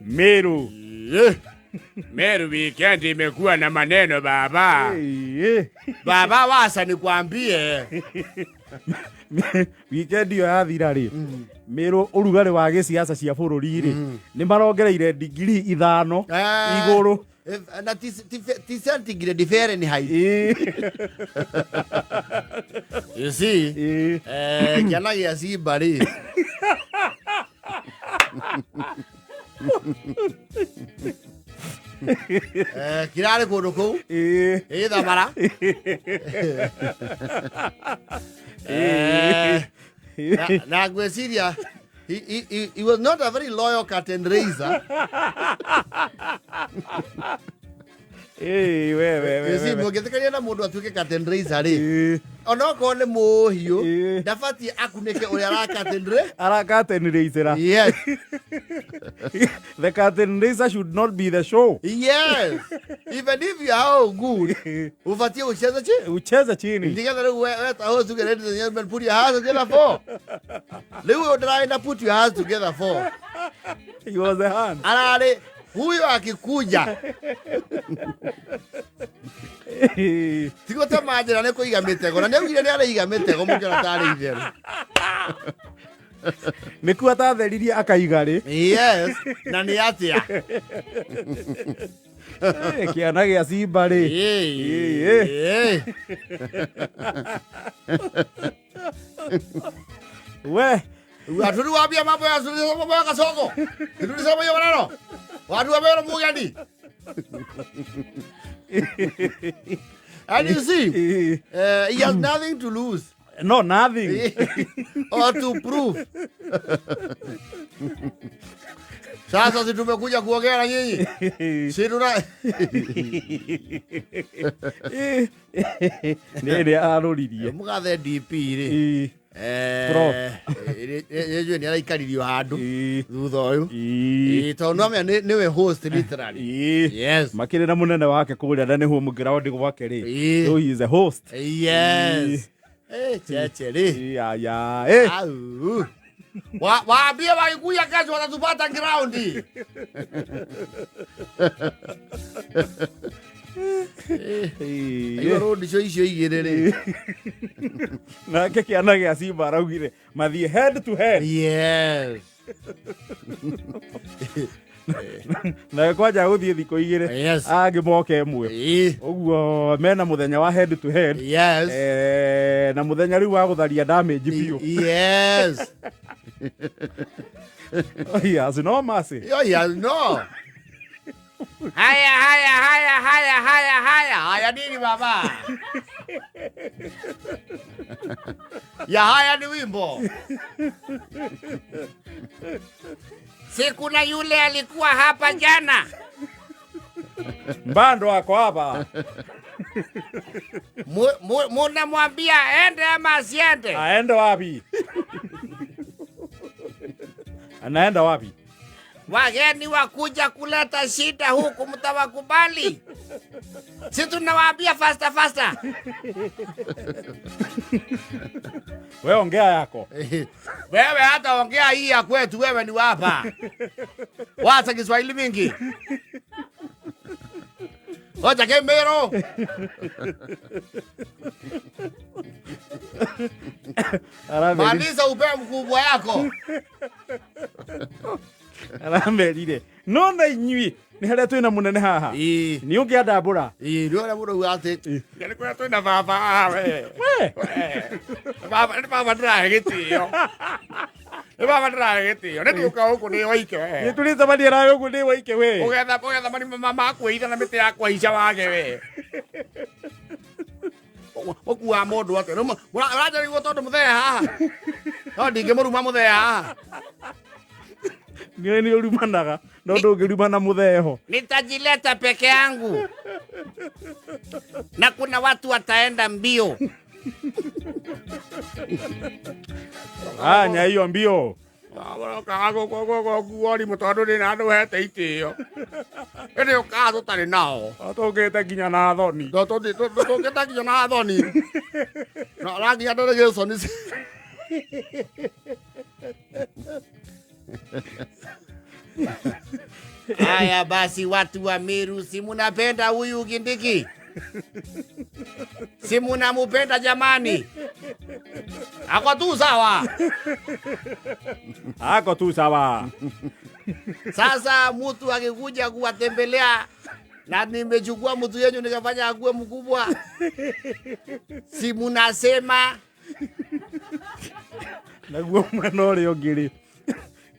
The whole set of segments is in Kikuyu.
Meru. Meru weekend imekuwa na maneno baba. Ĩĩ. Baba waca nikwambie. Weekend ĩyo yathira rĩ, Meru ũrugarĩ wa gĩciaca cia bũrũri rĩ, nĩ marongereire digiri 5 igũrũ. Na ti centigrade, Fahrenheit. You see? Kĩana gĩa simba rĩ. Kirarĩ kũndũ kũu gĩgĩthamara. Na ngwĩciria he was not a very loyal curtain raiser. Ĩĩ, we, we, we, You see, we, we. mũngĩtĩkania na mũndũ atuĩke curtain raiser rĩ, onokorwo nĩ mũhiũ, ndabatiĩ akunĩke ũrĩa ara curtain raiser. Ara curtain raiser. Yes. The curtain raiser should not be the show. Yes. Even if you are all good, ubatiĩ gũcheza chini. Ucheze chini. Nĩgetha rĩu weta host uge, "Ladies and gentlemen, put your hands together for." Rĩu ũyũ ndĩrarĩ "put your hands together for." He was the hand. Ararĩ huyo akikuja tigo ta manjĩra nĩ kũiga mĩtego, na nĩaugire nĩ araiga mĩtego, mũkĩona tarĩ itherũ. Nĩkuo atatheririe akaiga rĩ. Yes, na nĩ atĩa? Kĩana gĩa simba rĩ. Ĩĩ. We. Watu wambia mambo ya mambo ya kasoko. Tulisema hiyo maneno. Watu wa Meru mugeni. And you see, he has nothing to lose No, nothing. or to prove. Sasa si tumekuja kuongea na nyinyi. Si tuna Nĩ ĩrĩa arũririe. Mugathe DP rĩ. Prof. Nĩ nĩ araikaririo handũ thutha ũyũ. Tondũ no amenya nĩwe host literally. Yes. Makĩrĩ na mũnene wake kũrĩa na nĩ home ground gwake rĩ. So he is a host. Yes. Cheche rĩ. Ya ya. Eh. Au. Waambie wakikuja kesho watatupata ground. Aigua road icio igĩrĩ rĩ. Nake kĩana gĩa simba araugire mathiĩ head to head. Yes. Nawe kwanja gũthiĩ thikũ 2. Angĩ moke 1. Ũguo mena mũthenya wa head to head. Yes. Na mũthenya rĩu wa gũtharia damage biũ. Yes. Oh, he has no mercy. Yo, he has no. Haya, haya, haya, haya, haya, haya. Haya nini baba? Ya haya ni wimbo. Si kuna yule alikuwa hapa jana. Mbando ako hapa. Munamwambia aende ama asiende? Aende wapi? Anaenda wapi? Wageni wakuja kuleta shida huku mtawakubali? Si tunawaambia faster faster. Wewe ongea yako. Wewe hata ongea hii ya kwetu, wewe ni wapa. Wacha Kiswahili mingi. Wacha Kemero. Maliza upe mkubwa yako. Aramerire. No na inyui nĩ harĩa twĩna mũnene haha. Nĩ ũngĩandambũra. Nĩ ũrĩa mũndũ auga atĩ, Nĩ kũrĩa twĩna baba haha we. We. Baba, nĩ baba ndĩrahe gĩtĩo. Nĩ baba ndĩrahe gĩtĩo. Nĩ tũka gũkũ nĩ waike we. Nĩ tũrĩcemania nawe ũguo nĩ waike we. Ũgetha marima ma kwĩitha na mĩtĩ ya kwaica wage we. Ũkuaga mũndũ atĩa? Rĩu ũranjarĩrwo tondũ mũthee haha. No ndingĩmũruma mũthee haha. Nĩ nĩ ũrumanaga, no ndũngĩrumana mũthee ho. Nitajileta peke yangu. Na kuna watu wataenda mbio. Anya hiyo mbio. Ũrokaga gũkũ gũkũ tondũ ndĩ na andũ hete itĩo. Ĩndĩ ũkaga tũtarĩ nao. Tũngĩte nginya na thoni. Tũngĩte nginya na thoni. Na rangi ya delegation ici. Haya basi, watu wa Meru, si munapenda huyu Kindiki? Si munamupenda jamani? Ako tu sawa. Ako tu sawa. Sasa mtu akikuja kuwatembelea na nimechukua mtu yenyu nikafanya akuwe mkubwa, si munasema Naguo mwena ũrĩa ũngĩ rĩ,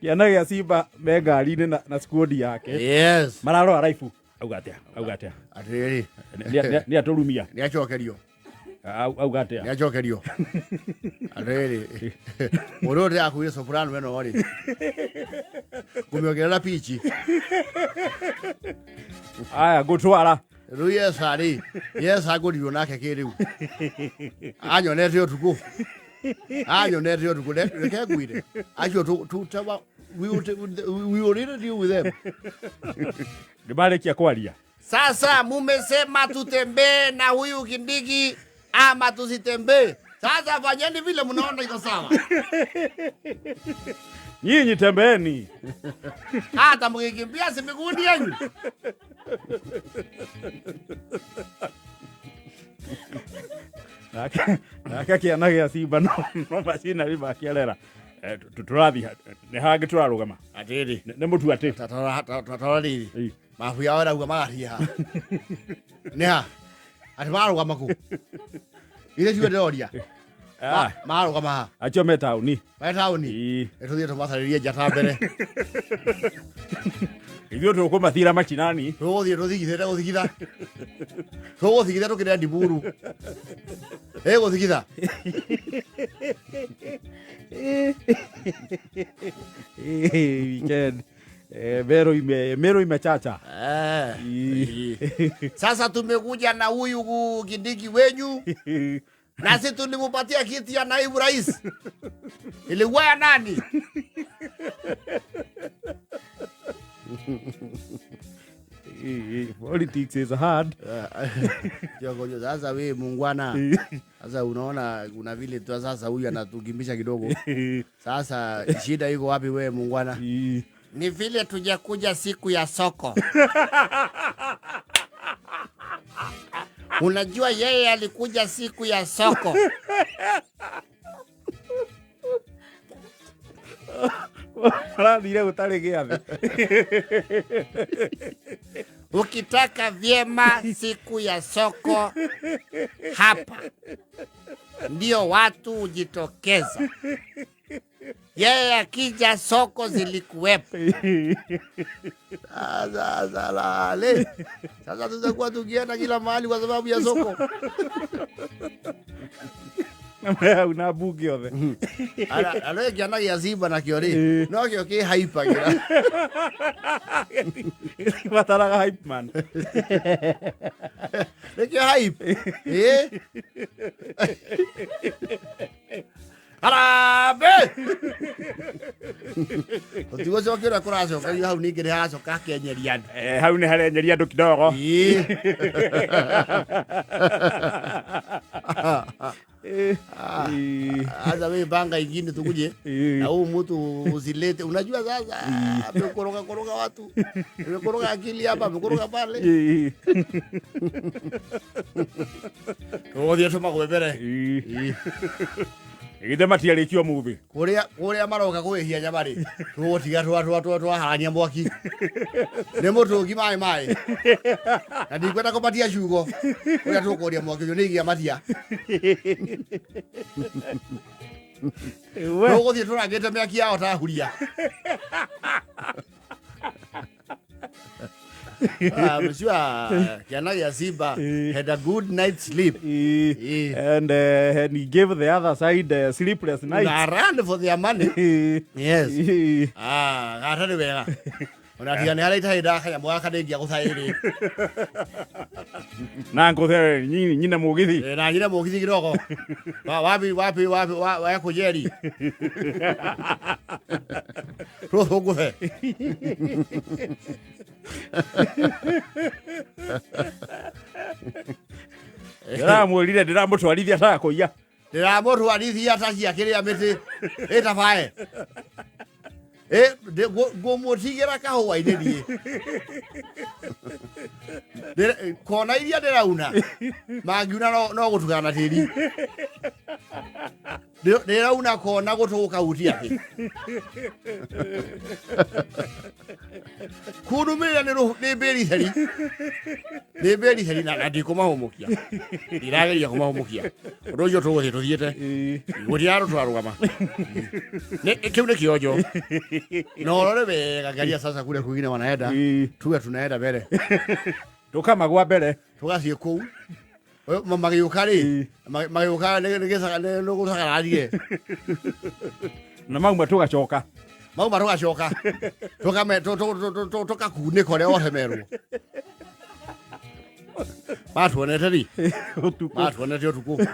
kĩana gĩa Simba me ngari-inĩ na squad yake. Yes. Mararora raibu. Auga atĩa? Auga atĩa? Atiriri. Nĩ atũrumia. Nĩ acokerio. Auga atĩa? Nĩ acokerio. Atiriri. Mũndũ ũyũ ndĩrakuire soprano ĩno rĩ. Ngũmĩongerera pichi. Aya ngũtwara. Rĩu Yesa rĩ, Yesa ngũrirwo nake kĩ rĩu. Anyonete ũtukũ. Anyonete ũtukũ. Reke ngwĩre. Acio tutawa we will really deal with them. Nĩ marĩkia kwaria. Sasa mumesema tutembee na huyu Kindiki ama tusitembee. Sasa fanyeni vile mnaona iko sawa. Nyinyi tembeeni. Hata mkikimbia si miguuni yenu. Nake kĩana gĩa Simba no macinari makĩarera. Tũrathiĩ nĩ hangĩ tũrarũgama. Atĩrĩ. Nĩ mũtu atĩ. Tatara rĩrĩ. Mabu yao ĩrauga magathiĩ ha. Nĩ ha? Atĩ mararũgama kũ? Ithe tiwe ndĩroria. Mararũgama ha? Acio me taũni. Me taũni? Nĩ tũthiĩ tũmacarĩrie njata mbere. Ithuĩ tũkũmathira macinani. Tũgũthiĩ tũthigithĩte gũthigitha. Tũgũthigitha tũkĩrĩa ndiburu. Ĩgũthigitha. Weekend. Meru imechacha. Sasa tumekuja na huyu Kindiki wenyu. Na sisi tulimupatia kiti ya naibu rais. Ilikuwa ya nani? Politics is hard. Jogojo, sasa wewe muungwana. Sasa unaona kuna vile tu sasa huyu anatukimbisha kidogo. Sasa shida iko wapi wewe muungwana? Ni vile tujakuja siku ya soko. Unajua yeye alikuja siku ya soko. Marathire gũtarĩ gĩathĩ. Ukitaka vyema siku ya soko hapa ndio watu hujitokeza. Yeye akija soko zilikuwepo. Sasa lale. Sasa tutakuwa tukienda kila mahali kwa sababu ya soko. Una bunge othe. Ara kĩana gĩa Simba nakĩo rĩ, no kĩo kĩ hype agira. Bataraga hype man. Nĩkĩo hype. Harambee! Tũtigũcokia ũrĩa kũracokerio hau ningĩ nĩ haracoka hakenyeria andũ. Hau nĩ harenyeria andũ kidogo. Sasa wewe panga ingine tukuje na huu mtu usilete. Unajua sasa amekoroga koroga watu. Amekoroga akili hapa, amekoroga pale. Tũgũthiĩ tũmagwethere. Githĩ matiarĩkio mũthĩ. Kũrĩa maroka kwĩhia nyama rĩ, tũgũtiga twaharania mwaki. Nĩ mũtũngi maĩ maĩ. Na ndikwenda kũmatia ciugo. Ũrĩa tũkũria mwaki ũcio nĩ igia matia. Tũgũthiĩ tũrangĩte mĩaki yao ta huria. Monsieur kĩana gĩa Simba had a good night's sleep. And he gave the other side sleepless nights. Na run for their money. Yes. Gata nĩ wega. Ona tiga nĩ harĩa itarĩ ndakanyamũ gaka ndĩngĩagũcaĩrĩ. Na ngũthe nyine mũgithi. Na nyine mũgithi kidogo. Wapi wapi wapi wa kujeri. Rũthũngũthe. Ndĩramwĩrire ndĩramũtwarithia ta kũiya. Ndĩramũtwarithia ta cia kĩrĩa mĩtĩ ĩtabae. Ngũmũtigĩra kahũa-inĩ niĩ. Kona iria ndĩrauna mangiuna no gũtukana na tĩri. Ndĩrauna kona gũtũ gũkahutia thĩ. Kũnũmĩrĩra nĩ mbĩri theri, nĩ mbĩri theri, na ndikũmahũmũkia, ndirageria kũmahũmũkia. Ũndũ ũcio tũgũthiĩ tũthiĩte gũtirĩ handũ tũrarũgama. Kĩu nĩ kĩonjo na ũrore wega. Angalia sasa kule kwingine wanaenda, tuwe tunaenda mbere. Tũkamagwa mbere. Tũgathiĩ kũu. Magĩũka rĩ, magĩũka nĩ gũcakararie. Na mauma tũgacoka. Mauma tũgacoka tũkakunĩka ũrĩa othe merwo matuonete ri. Ũtukũ. Matuonete ũtukũ.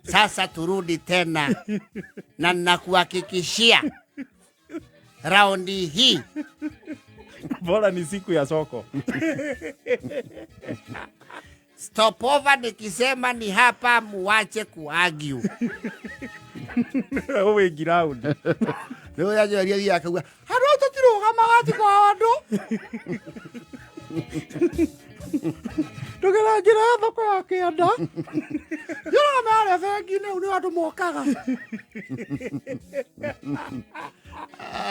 Sasa turudi tena na nakuhakikishia raundi hii. Bora ni siku ya soko. Stopover nikisema ni hapa, muwache kuargue. Wĩ ground. Rĩu yanjoria thiaga akauga handũ hau tũtirũgamaga, ti kwa andũ. Ndũgera njĩra ya thoko ya kĩanda. Yũrũgame harĩa bengi-inĩ, hau nĩ andũ mokaga.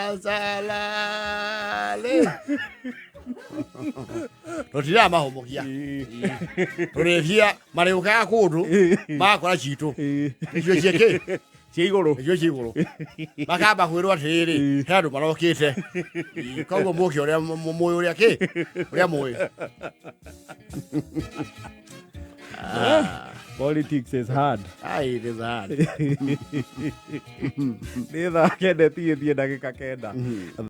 Asalale. Tũtiramahũmũkia, tũrĩthia marĩũkaga kũndũ magakora citũ nĩcio ciĩkĩ. Cia igũrũ. Nĩcio ci igũrũ, makamba kwĩrwo atĩrĩrĩ, he andũ marokĩte. Koguo mũke ũrĩa mũĩ, ũrĩa kĩ ũrĩa mũĩ. Politics is hard. Ai, it is hard. Nĩ thaa 9 tigĩthiĩ ndagĩka 9.